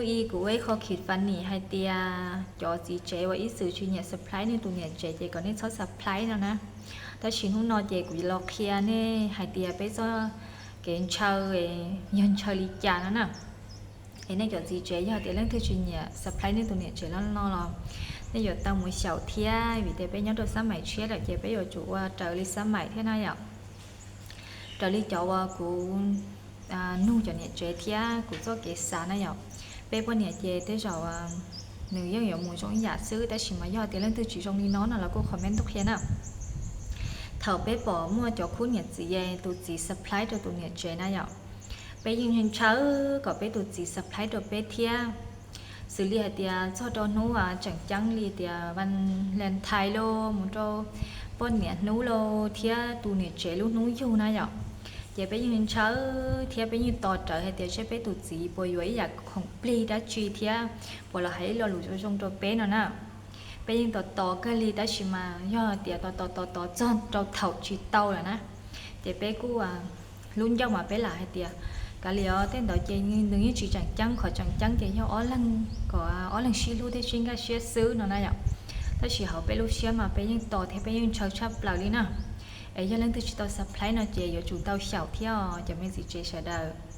Ib, kuv ua ib qho khib faj nim hais tias cov txiv tsev uas ib txwm tsis nyiam surprise nej tus niam tsev ces kom nej txhob surprise no na. Tab sis hnub no ces kuv los qhia nej hais tias peb txoj kev ntshaw yog ntshaw li cas no na. Es nej cov txiv tsev yog tias leej twg tsis nyiam surprise nej tus niam tsev los no los nej yuav tau mus xyaum thiab, vim tias peb nyob rau xab maim tshiab lawm ces peb yuav tsum ua raws li xab maim thiab na yom. Raws li cov uas kuv nug cov niam tsev thiab kuv txoj kev xav na yom, peb poj niam ces tej zaum nws yeej yuav mus zoo ib yam xwb, tab sis mas yog tias leej twg tsis zoo li no no los kuj comment tuaj qhia na. Thaum peb pom muaj cov khub niam txiv, tus txiv surprise rau tus niam tsev na yom, peb yeej ntshaw kom peb tus txiv surprise rau peb thiab. Xws li hais tias txog rau hnub tseem ceeb li tias Valentine los mus rau poj niam hnub los thiab tus niam tsev lub hnub yug na yom, ces peb yeej ntshaw thiab peb yeej tos rawv hais tias seb peb tus txiv puas yuav ib yam khoom plig dab tsi thiab puas los hais ib lo lus zoo zoo rau peb no na. Peb yeej tos tos kawg li, tab sis mas yog tias tos tos tos tos txog rau thaum tsis tau lawm na, ces peb kuj lub ncauj mas peb lam hais tias kav liam os, tej ntawd ces nws yeej tsis tseem ceeb, qhov tseem ceeb ces yog ob leeg kom ob leeg sib hlub thiab sib nkag siab xwb no na yom. Tab sis hauv peb lub siab mas peb yeej tos thiab peb yeej ntshaw tshaj plaws li na. Es yog leej twg tsis tau surprise no ces yuav tsum tau xyaum thiab os cov me txiv tsev sawv daws.